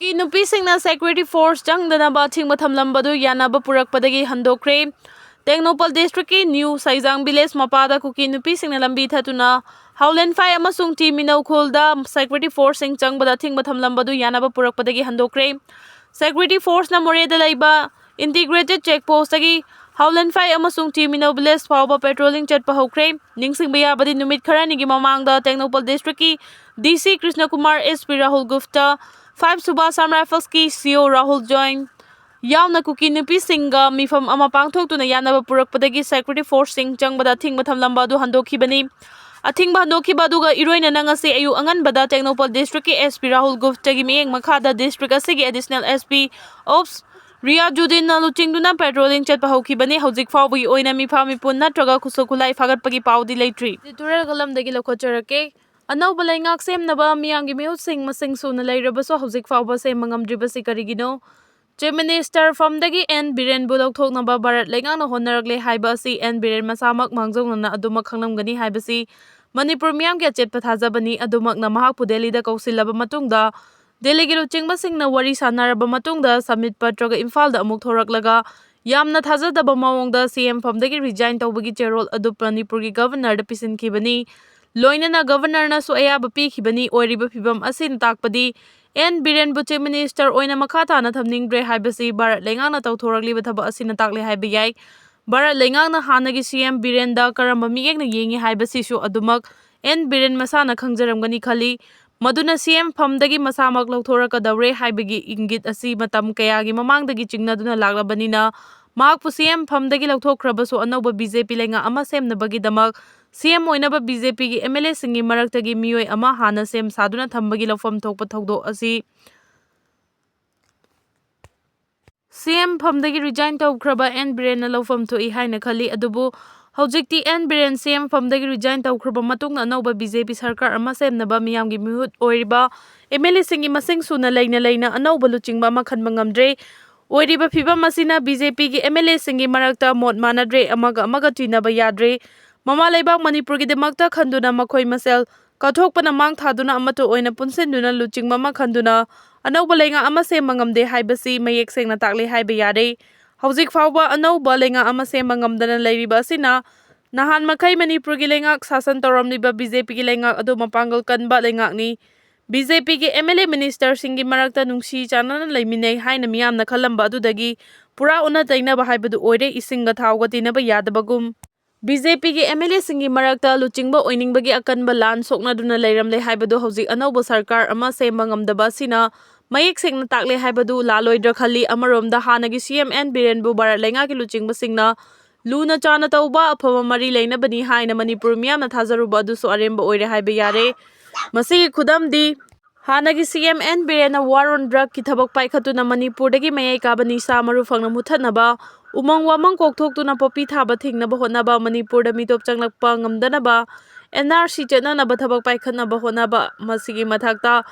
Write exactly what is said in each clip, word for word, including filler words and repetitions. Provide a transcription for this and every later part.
ꯀꯨꯀꯤ ꯅꯨꯄꯤꯁꯤꯡꯅ security force ꯆꯪꯗꯅꯕ ꯑꯊꯤꯡꯕ ꯊꯝꯂꯝꯕꯗꯨ ꯌꯥꯅꯕ ꯄꯨꯔꯛꯄꯗꯒꯤ ꯍꯟꯗꯣꯛꯈ꯭ꯔꯦ꯫ ꯇꯦꯡꯅꯧꯄꯜ district ꯀꯤ New Saijang village ꯃꯄꯥꯗ ꯀꯨꯀꯤ ꯅꯨꯄꯤꯁꯤꯡꯅ ꯂꯝꯕꯤ ꯊꯠꯇꯨꯅ ꯍꯥꯎꯂꯦꯟꯐꯥꯏ ꯑꯃꯁꯨꯡ ꯇꯤ ꯃꯤꯅꯧꯈꯣꯜꯗ security force ꯁꯤꯡ ꯆꯪꯕꯗ ꯑꯊꯤꯡꯕ ꯊꯝꯂꯝꯕꯗꯨ ꯌꯥꯅꯕ ꯄꯨꯔꯛꯄꯗꯒꯤ ꯍꯟꯗꯣꯛꯈ꯭ꯔꯦ꯫ Security force ꯅ ꯃꯣꯔꯦꯗ ꯂꯩꯕ integrated check post ꯇꯒꯤ ꯍꯥꯎꯂꯦꯟꯐꯥꯏ ꯑꯃꯁꯨꯡ ꯇꯤ ꯃꯤꯅꯧ village ꯐꯥꯎꯕ patrolling ꯆꯠꯄ ꯍꯧꯈ꯭ꯔꯦ꯫ ꯅꯤꯡꯁꯤꯡꯕ ꯌꯥꯕꯗꯤ, ꯅꯨꯃꯤꯠ ꯈꯔꯅꯤꯒꯤ ꯃꯃꯥꯡꯗ ꯇꯦꯡꯅꯧꯄꯜ district ꯀꯤ D C Krishna Kumar, S P Rahul Gupta, five Subha Assam Rifles ꯀꯤ C O ꯔꯥꯍꯨꯜ ꯖꯣꯏꯟ ꯌꯥꯎꯅ ꯀꯨꯀꯤ ꯅꯨꯄꯤꯁꯤꯡꯒ ꯃꯤꯐꯝ ꯑꯃ ꯄꯥꯡꯊꯣꯛꯇꯨꯅ ꯌꯥꯅꯕ ꯄꯨꯔꯛꯄꯗꯒꯤ security force ꯁꯤꯡ ꯆꯪꯕꯗ ꯑꯊꯤꯡꯕ ꯊꯝꯂꯝꯕ ꯑꯗꯨ ꯍꯟꯗꯣꯛꯈꯤꯕꯅꯤ꯫ ꯑꯊꯤꯡꯕ ꯍꯟꯗꯣꯛꯈꯤꯕ ꯑꯗꯨꯒ ꯏꯔꯣꯏꯅꯅ ꯉꯁꯤ ꯑꯌꯨꯛ ꯑꯉꯟꯕꯗ ꯇꯦꯡꯅꯧꯄꯜ district ꯀꯤ S P ꯔꯥꯍꯨꯜ ꯒꯨꯞꯇꯒꯤ ꯃꯤꯠꯌꯦꯡ ꯃꯈꯥꯗ district ꯑꯁꯤꯒꯤ additional S P Ops ꯔꯤꯌꯥꯖꯨꯗꯤꯟꯅ ꯂꯨꯆꯤꯡꯗꯨꯅ patrolling ꯆꯠꯄ ꯍꯧꯈꯤꯕꯅꯤ꯫ ꯍꯧꯖꯤꯛ ꯐꯥꯎꯕꯒꯤ ꯑꯣꯏꯅ ꯃꯤꯐꯥ ꯃꯤꯄꯨꯟ ꯅꯠꯇ꯭ꯔꯒ ꯈꯨꯠꯁꯨ ꯈꯨꯠꯂꯥꯏ ꯐꯥꯒꯠꯄꯒꯤ ꯄꯥꯎꯗꯤ ꯂꯩꯇ꯭ꯔꯤ꯫ Editorial ꯀꯂꯝꯗꯒꯤ ꯂꯧꯈꯠꯆꯔꯛꯀꯦ꯫ ꯑꯅꯧꯕ ꯂꯩꯉꯥꯛ ꯁꯦꯝꯅꯕ ꯃꯤꯌꯥꯝꯒꯤ ꯃꯤꯍꯨꯠꯁꯤꯡ ꯃꯁꯤꯡ ꯁꯨꯅ ꯂꯩꯔꯕꯁꯨ ꯍꯧꯖꯤꯛ ꯐꯥꯎꯕ ꯁꯦꯝꯕ ꯉꯝꯗ꯭ꯔꯤꯕꯁꯤ ꯀꯔꯤꯒꯤꯅꯣ? Chief Minister ꯐꯝꯗꯒꯤ ꯑꯦꯟ ꯕꯤꯔꯦꯟꯕꯨ ꯂꯧꯊꯣꯛꯅꯕ ꯚꯥꯔꯠ ꯂꯩꯉꯥꯛꯅ ꯍꯣꯠꯅꯔꯛꯂꯦ ꯍꯥꯏꯕ ꯑꯁꯤ ꯑꯦꯟ ꯕꯤꯔꯦꯟ ꯃꯁꯥꯃꯛ ꯃꯥꯡꯖꯧꯅꯅ ꯑꯗꯨꯃꯛ ꯈꯪꯂꯝꯒꯅꯤ ꯍꯥꯏꯕꯁꯤ ꯃꯅꯤꯄꯨꯔ ꯃꯤꯌꯥꯝꯒꯤ ꯑꯆꯦꯠꯄ ꯊꯥꯖꯕꯅꯤ꯫ ꯑꯗꯨꯃꯛꯅ ꯃꯍꯥꯛꯄꯨ ꯗꯦꯜꯂꯤꯗ ꯀꯧꯁꯤꯜꯂꯕ ꯃꯇꯨꯡꯗ, ꯗꯦꯜꯂꯤꯒꯤ ꯂꯨꯆꯤꯡꯕꯁꯤꯡꯅ ꯋꯥꯔꯤ ꯁꯥꯟꯅꯔꯕ ꯃꯇꯨꯡꯗ ꯁꯃꯤꯠ ꯄꯠꯇ꯭ꯔꯒ ꯏꯝꯐꯥꯜꯗ ꯑꯃꯨꯛ ꯊꯣꯔꯛꯂꯒ ꯌꯥꯝꯅ ꯊꯥꯖꯗꯕ ꯃꯑꯣꯡꯗ ꯁꯤ ꯑꯦꯝ ꯐꯝꯗꯒꯤ resign ꯇꯧꯕꯒꯤ ꯆꯦꯔꯣꯜ ꯑꯗꯨ ꯃꯅꯤꯄꯨꯔꯒꯤ Governor ꯗ ꯄꯤꯁꯤꯟꯈꯤꯕꯅꯤ꯫ ꯂꯣꯏꯅꯅ Governor ꯅꯁꯨ ꯑꯌꯥꯕ ꯄꯤꯈꯤꯕꯅꯤ꯫ ꯑꯣꯏꯔꯤꯕ ꯐꯤꯚꯝ ꯑꯁꯤꯅ ꯇꯥꯛꯄꯗꯤ ꯑꯦꯟ ꯕꯤꯔꯦꯟꯕꯨ Chief Minister ꯑꯣꯏꯅ ꯃꯈꯥ ꯇꯥꯅ ꯊꯝꯅꯤꯡꯗ꯭ꯔꯦ ꯍꯥꯏꯕꯁꯤ ꯚꯥꯔꯠ ꯂꯩꯉꯥꯛꯅ ꯇꯧꯊꯣꯔꯛꯂꯤꯕ ꯊꯕꯛ ꯑꯁꯤꯅ ꯇꯥꯛꯂꯦ ꯍꯥꯏꯕ ꯌꯥꯏ꯫ ꯚꯥꯔꯠ ꯂꯩꯉꯥꯛꯅ ꯍꯥꯟꯅꯒꯤ ꯁꯤ ꯑꯦꯝ ꯕꯤꯔꯦꯟꯗ ꯀꯔꯝꯕ ꯃꯤꯠꯌꯦꯡꯅ ꯌꯦꯡꯏ ꯍꯥꯏꯕꯁꯤꯁꯨ ꯑꯗꯨꯃꯛ ꯑꯦꯟ ꯕꯤꯔꯦꯟ ꯃꯁꯥꯅ ꯈꯪꯖꯔꯝꯒꯅꯤ ꯈꯜꯂꯤ꯫ ꯃꯗꯨꯅ ꯁꯤ ꯑꯦꯝ ꯐꯝꯗꯒꯤ ꯃꯁꯥꯃꯛ ꯂꯧꯊꯣꯔꯛꯀꯗꯧꯔꯦ ꯍꯥꯏꯕꯒꯤ ꯏꯪꯒꯤꯠ ꯑꯁꯤ ꯃꯇꯝ ꯀꯌꯥꯒꯤ ꯃꯃꯥꯡꯗꯒꯤ ꯆꯤꯡꯅꯗꯨꯅ ꯂꯥꯛꯂꯕꯅꯤꯅ, ꯃꯍꯥꯛꯄꯨ ꯁꯤ ꯑꯦꯝ ꯐꯝꯗꯒꯤ ꯂꯧꯊꯣꯛꯈ꯭ꯔꯕꯁꯨ ꯑꯅꯧꯕ ꯕꯤ ꯖꯦ ꯄꯤ ꯂꯩꯉꯥꯛ ꯑꯃ ꯁꯦꯝꯅꯕꯒꯤꯗꯃꯛ ꯁꯤ ꯑꯦꯝ ꯑꯣꯏꯅꯕ ꯕꯤ ꯖꯦ ꯄꯤꯒꯤ ꯑꯦꯝ ꯑꯦꯜ ꯑꯦꯁꯤꯡꯒꯤ ꯃꯔꯛꯇꯒꯤ ꯃꯤꯑꯣꯏ ꯑꯃ ꯍꯥꯟꯅ ꯁꯦꯝ ꯁꯥꯗꯨꯅ ꯊꯝꯕꯒꯤ ꯂꯧꯐꯝ ꯊꯣꯛꯄ ꯊꯧꯗꯣꯛ ꯑꯁꯤ ꯁꯤ ꯑꯦꯝ ꯐꯝꯗꯒꯤ resign ꯇꯧꯈ꯭ꯔꯕ ꯑꯦꯟ ꯕꯤꯔꯦꯟꯅ ꯂꯧꯐꯝ ꯊꯣꯛꯏ ꯍꯥꯏꯅ ꯈꯜꯂꯤ꯫ ꯑꯗꯨꯕꯨ ꯍꯧꯖꯤꯛꯇꯤ ꯑꯦꯟ ꯕꯤꯔꯦꯟ ꯁꯤ ꯑꯦꯝ ꯐꯝꯗꯒꯤ resign ꯇꯧꯈ꯭ꯔꯕ ꯃꯇꯨꯡꯗ ꯑꯅꯧꯕ ꯕꯤ ꯖꯦ ꯄꯤ ꯁꯔꯀꯥꯔ ꯑꯃ ꯁꯦꯝꯅꯕ ꯃꯤꯌꯥꯝꯒꯤ ꯃꯤꯍꯨꯠ ꯑꯣꯏꯔꯤꯕ ꯑꯦꯝ ꯑꯦꯜ ꯑꯦꯁꯤꯡꯒꯤ ꯃꯁꯤꯡ ꯁꯨꯅ ꯂꯩꯅ ꯂꯩꯅ ꯑꯅꯧꯕ ꯂꯨꯆꯤꯡꯕ ꯑꯃ ꯈꯟꯕ ꯉꯝꯗ꯭ꯔꯦ꯫ ꯑꯣꯏꯔꯤꯕ ꯐꯤꯚꯝ ꯑꯁꯤꯅ ꯕꯤ ꯖꯦ ꯄꯤꯒꯤ ꯑꯦꯝ ꯑꯦꯜ ꯑꯦꯁꯤꯡꯒꯤ ꯃꯔꯛꯇ ꯃꯣꯠ ꯃꯥꯟꯅꯗ꯭ꯔꯦ, ꯑꯃꯒ ꯑꯃꯒ ꯇꯤꯟꯅꯕ ꯌꯥꯗ꯭ꯔꯦ꯫ ꯃꯃꯥ ꯂꯩꯕꯥꯛ ꯃꯅꯤꯄꯨꯔꯒꯤꯗꯃꯛꯇ ꯈꯟꯗꯨꯅ ꯃꯈꯣꯏ ꯃꯁꯦꯜ ꯀꯠꯊꯣꯛꯄꯅ ꯃꯥꯡ ꯊꯥꯗꯨꯅ ꯑꯃꯠꯇ ꯑꯣꯏꯅ ꯄꯨꯟꯁꯤꯟꯗꯨꯅ ꯂꯨꯆꯤꯡꯕ ꯑꯃ ꯈꯟꯗꯨꯅ ꯑꯅꯧꯕ ꯂꯩꯉꯥꯛ ꯑꯃ ꯁꯦꯝꯕ ꯉꯝꯗꯦ ꯍꯥꯏꯕꯁꯤ ꯃꯌꯦꯛ ꯁꯦꯡꯅ ꯇꯥꯛꯂꯦ ꯍꯥꯏꯕ ꯌꯥꯔꯦ꯫ ꯍꯧꯖꯤꯛ ꯐꯥꯎꯕ ꯑꯅꯧꯕ ꯂꯩꯉꯥꯛ ꯑꯃ ꯁꯦꯝꯕ ꯉꯝꯗꯅ ꯂꯩꯔꯤꯕ ꯑꯁꯤꯅ ꯅꯍꯥꯟ ꯃꯈꯩ ꯃꯅꯤꯄꯨꯔꯒꯤ ꯂꯩꯉꯥꯛ ꯁꯥꯁꯟ ꯇꯧꯔꯝꯂꯤꯕ ꯕꯤ ꯖꯦ ꯄꯤꯒꯤ ꯂꯩꯉꯥꯛ ꯑꯗꯨ ꯃꯄꯥꯡꯒꯜ ꯀꯟꯕ ꯂꯩꯉꯥꯛꯅꯤ꯫ ꯕꯤ ꯖꯦ ꯄꯤꯒꯤ ꯑꯦꯝ ꯑꯦꯜ ꯑꯦ ꯃꯤꯅꯤꯁꯇꯔꯁꯤꯡꯒꯤ ꯃꯔꯛꯇ ꯅꯨꯡꯁꯤ ꯆꯥꯟꯅꯅ ꯂꯩꯃꯤꯟꯅꯩ ꯍꯥꯏꯅ ꯃꯤꯌꯥꯝꯅ ꯈꯜꯂꯝꯕ ꯑꯗꯨꯗꯒꯤ ꯄꯨꯔꯥ ꯑꯣꯟꯅ ꯇꯩꯅꯕ ꯍꯥꯏꯕꯗꯨ ꯑꯣꯏꯔꯦ, ꯏꯁꯤꯡꯒ ꯊꯥꯎꯒ ꯇꯤꯟꯅꯕ ꯌꯥꯗꯕꯒꯨꯝ꯫ ꯕꯤ ꯖꯦ ꯄꯤꯒꯤ ꯑꯦꯝ ꯑꯦꯜ ꯑꯦꯁꯤꯡꯒꯤ ꯃꯔꯛꯇ ꯂꯨꯆꯤꯡꯕ ꯑꯣꯏꯅꯤꯡꯕꯒꯤ ꯑꯀꯟꯕ ꯂꯥꯟ ꯁꯣꯛꯅꯗꯨꯅ ꯂꯩꯔꯝꯂꯦ ꯍꯥꯏꯕꯗꯨ ꯍꯧꯖꯤꯛ ꯑꯅꯧꯕ ꯁꯔꯀꯥꯔ ꯑꯃ ꯁꯦꯝꯕ ꯉꯝꯗꯕ ꯑꯁꯤꯅ ꯃꯌꯦꯛ ꯁꯦꯡꯅ ꯇꯥꯛꯂꯦ ꯍꯥꯏꯕꯗꯨ ꯂꯥꯜꯂꯣꯏꯗ꯭ꯔꯥ ꯈꯜꯂꯤ꯫ ꯑꯃꯔꯣꯝꯗ ꯍꯥꯟꯅꯒꯤ ꯁꯤ ꯑꯦꯝ ꯑꯦꯟ ꯕꯤꯔꯦꯟꯕꯨ ꯚꯥꯔꯠ ꯂꯩꯉꯥꯛꯀꯤ ꯂꯨꯆꯤꯡꯕꯁꯤꯡꯅ ꯂꯨꯅ ꯆꯥꯟꯅ ꯇꯧꯕ, ꯑꯐꯕ ꯃꯔꯤ ꯂꯩꯅꯕꯅꯤ ꯍꯥꯏꯅ ꯃꯅꯤꯄꯨꯔ ꯃꯤꯌꯥꯝꯅ ꯊꯥꯖꯔꯨꯕ ꯑꯗꯨꯁꯨ ꯑꯔꯦꯝꯕ ꯑꯣꯏꯔꯦ ꯍꯥꯏꯕ ꯌꯥꯔꯦ꯫ ꯃꯁꯤꯒꯤ ꯈꯨꯗꯝꯗꯤ ꯍꯥꯟꯅꯒꯤ ꯁꯤ ꯑꯦꯝ ꯑꯦꯟ ꯕꯤꯔꯦꯟꯅ ꯋꯥꯔ ꯑꯣꯟ ꯗ꯭ꯔꯒꯀꯤ ꯊꯕꯛ ꯄꯥꯏꯈꯠꯇꯨꯅ ꯃꯅꯤꯄꯨꯔꯗꯒꯤ ꯃꯌꯥꯏ ꯀꯥꯕ ꯅꯤꯁꯥ ꯃꯔꯨ ꯐꯪꯅ ꯃꯨꯠꯊꯠꯅꯕ, ꯎꯃꯪ ꯋꯥꯃꯪ ꯀꯣꯛꯊꯣꯛꯇꯨꯅ ꯄꯣꯄꯤ ꯊꯥꯕ ꯊꯤꯡꯅꯕ ꯍꯣꯠꯅꯕ, ꯃꯅꯤꯄꯨꯔꯗ ꯃꯤꯇꯣꯞ ꯆꯪꯂꯛꯄ ꯉꯝꯗꯅꯕ ꯑꯦꯟ ꯑꯥꯔ ꯁꯤ ꯆꯠꯅꯅꯕ ꯊꯕꯛ ꯄꯥꯏꯈꯠꯅꯕ ꯍꯣꯠꯅꯕ, ꯃꯁꯤꯒꯤ ꯃꯊꯛꯇ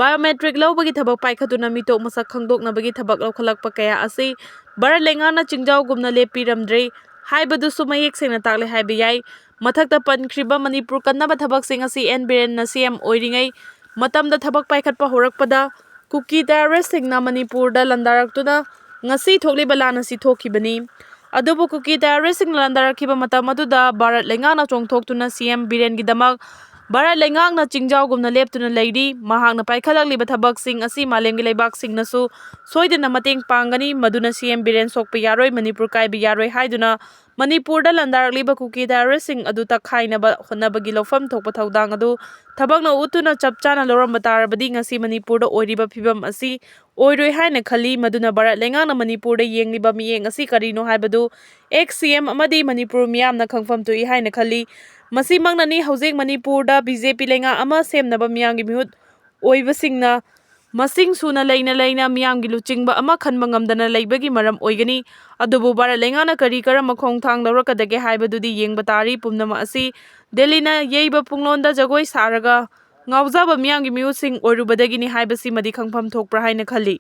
ꯕꯥꯏꯑꯣꯃꯦꯇ꯭ꯔꯤꯛ ꯂꯧꯕꯒꯤ ꯊꯕꯛ ꯄꯥꯏꯈꯠꯇꯨꯅ ꯃꯤꯇꯣꯞ ꯃꯁꯛ ꯈꯪꯗꯣꯛꯅꯕꯒꯤ ꯊꯕꯛ ꯂꯧꯈꯠꯂꯛꯄ ꯀꯌꯥ ꯑꯁꯤ ꯚꯥꯔꯠ ꯂꯩꯉꯥꯛꯅ ꯆꯤꯡꯖꯥꯎꯒꯨꯝꯅ ꯂꯦꯞꯄꯤꯔꯝꯗ꯭ꯔꯦ ꯍꯥꯏꯕꯗꯨꯁꯨ ꯃꯌꯦꯛ ꯁꯦꯡꯅ ꯇꯥꯛꯂꯦ ꯍꯥꯏꯕ ꯌꯥꯏ꯫ ꯃꯊꯛꯇ ꯄꯟꯈ꯭ꯔꯤꯕ ꯃꯅꯤꯄꯨꯔ ꯀꯟꯅꯕ ꯊꯕꯛꯁꯤꯡ ꯑꯁꯤ ꯑꯦꯟ ꯕꯤꯔꯦꯟꯅ ꯁꯤ ꯑꯦꯝ ꯑꯣꯏꯔꯤꯉꯩ ꯃꯇꯝꯗ ꯊꯕꯛ ꯄꯥꯏꯈꯠꯄ ꯍꯧꯔꯛꯄꯗ ꯀꯨꯀꯤ ꯇꯦꯔꯣꯔꯤꯁꯁꯤꯡꯅ ꯃꯅꯤꯄꯨꯔꯗ ꯂꯥꯟꯗꯥꯔꯛꯇꯨꯅ ꯉꯁꯤ ꯊꯣꯛꯂꯤꯕ ꯂꯥꯟ ꯑꯁꯤ ꯊꯣꯛꯈꯤꯕꯅꯤ꯫ ꯑꯗꯨꯕꯨ ꯀꯨꯀꯤ ꯇꯦꯔꯣꯔꯤꯁꯁꯤꯡꯅ ꯂꯥꯟꯗꯥꯔꯛꯈꯤꯕ ꯃꯇꯝ ꯑꯗꯨꯗ ꯚꯥꯔꯠ ꯂꯩꯉꯥꯛꯅ ꯆꯣꯡꯊꯣꯛꯇꯨꯅ ꯁꯤ ꯑꯦꯝ ꯕꯤꯔꯦꯟꯒꯤꯗꯃꯛ ꯚꯥꯔꯠ ꯂꯩꯉꯥꯛꯅ ꯆꯤꯡꯖꯥꯎꯒꯨꯝꯅ ꯂꯦꯞꯇꯨꯅ ꯂꯩꯔꯤ꯫ ꯃꯍꯥꯛꯅ ꯄꯥꯏꯈꯠꯂꯛꯂꯤꯕ ꯊꯕꯛꯁꯤꯡ ꯑꯁꯤ ꯃꯥꯂꯦꯝꯒꯤ ꯂꯩꯕꯥꯛꯁꯤꯡꯅꯁꯨ ꯁꯣꯏꯗꯅ ꯃꯇꯦꯡ ꯄꯥꯡꯒꯅꯤ, ꯃꯗꯨꯅ ꯁꯤ ꯑꯦꯝ ꯕꯤꯔꯦꯟ ꯁꯣꯛꯄ ꯌꯥꯔꯣꯏ, ꯃꯅꯤꯄꯨꯔ ꯀꯥꯏꯕ ꯌꯥꯔꯣꯏ ꯍꯥꯏꯗꯨꯅ ꯃꯅꯤꯄꯨꯔꯗ ꯂꯥꯟꯗꯥꯔꯛꯂꯤꯕ ꯀꯨꯀꯤ ꯇꯦꯔꯣꯔꯤꯁꯁꯤꯡ ꯑꯗꯨ ꯇꯛꯈꯥꯏꯅꯕ ꯍꯣꯠꯅꯕꯒꯤ ꯂꯧꯐꯝ ꯊꯣꯛꯄ ꯊꯧꯗꯥꯡ ꯑꯗꯨ ꯊꯕꯛꯅ ꯎꯠꯇꯨꯅ ꯆꯞ ꯆꯥꯅ ꯂꯧꯔꯝꯕ ꯇꯥꯔꯕꯗꯤ ꯉꯁꯤ ꯃꯅꯤꯄꯨꯔꯗ ꯑꯣꯏꯔꯤꯕ ꯐꯤꯕꯝ ꯑꯁꯤ ꯑꯣꯏꯔꯣꯏ ꯍꯥꯏꯅ ꯈꯜꯂꯤ꯫ ꯃꯗꯨꯅ ꯚꯥꯔꯠ ꯂꯩꯉꯥꯛꯅ ꯃꯅꯤꯄꯨꯔꯗ ꯌꯦꯡꯂꯤꯕ ꯃꯤꯠꯌꯦꯡ ꯑꯁꯤ ꯀꯔꯤꯅꯣ ꯍꯥꯏꯕꯗꯨ ꯑꯦꯛꯁ ꯁꯤ ꯑꯦꯝ ꯑꯃꯗꯤ ꯃꯅꯤꯄꯨꯔ ꯃꯤꯌꯥꯝꯅ ꯈꯪꯐꯝ ꯊꯣꯛꯏ ꯍꯥꯏꯅ ꯈꯜꯂꯤ꯫ ꯃꯁꯤꯃꯛꯅꯅꯤ ꯍꯧꯖꯤꯛ ꯃꯅꯤꯄꯨꯔꯗ ꯕꯤ ꯖꯦ ꯄꯤ ꯂꯩꯉꯥꯛ ꯑꯃ ꯁꯦꯝꯅꯕ ꯃꯤꯌꯥꯝꯒꯤ ꯃꯤꯍꯨꯠ ꯑꯣꯏꯕꯁꯤꯡꯅ ꯃꯁꯤꯡ ꯁꯨꯅ ꯂꯩꯅ ꯂꯩꯅ ꯃꯤꯌꯥꯝꯒꯤ ꯂꯨꯆꯤꯡꯕ ꯑꯃ ꯈꯟꯕ ꯉꯝꯗꯅ ꯂꯩꯕꯒꯤ ꯃꯔꯝ ꯑꯣꯏꯒꯅꯤ꯫ ꯑꯗꯨꯕꯨ ꯚꯥꯔꯠ ꯂꯩꯉꯥꯛꯅ ꯀꯔꯤ ꯀꯔꯝꯕ ꯈꯣꯡꯊꯥꯡ ꯂꯧꯔꯛꯀꯗꯒꯦ ꯍꯥꯏꯕꯗꯨꯗꯤ ꯌꯦꯡꯕ ꯇꯥꯔꯤ꯫ ꯄꯨꯝꯅꯃꯛ ꯑꯁꯤ ꯗꯦꯜꯂꯤꯅ ꯌꯩꯕ ꯄꯨꯡꯂꯣꯟꯗ ꯖꯒꯣꯏ ꯁꯥꯔꯒ ꯉꯥꯎꯖꯕ ꯃꯤꯌꯥꯝꯒꯤ ꯃꯤꯍꯨꯠꯁꯤꯡ ꯑꯣꯏꯔꯨꯕꯗꯒꯤꯅꯤ ꯍꯥꯏꯕꯁꯤꯃꯗꯤ ꯈꯪꯐꯝ ꯊꯣꯛꯄ꯭ꯔꯥ ꯍꯥꯏꯅ ꯈꯜꯂꯤ꯫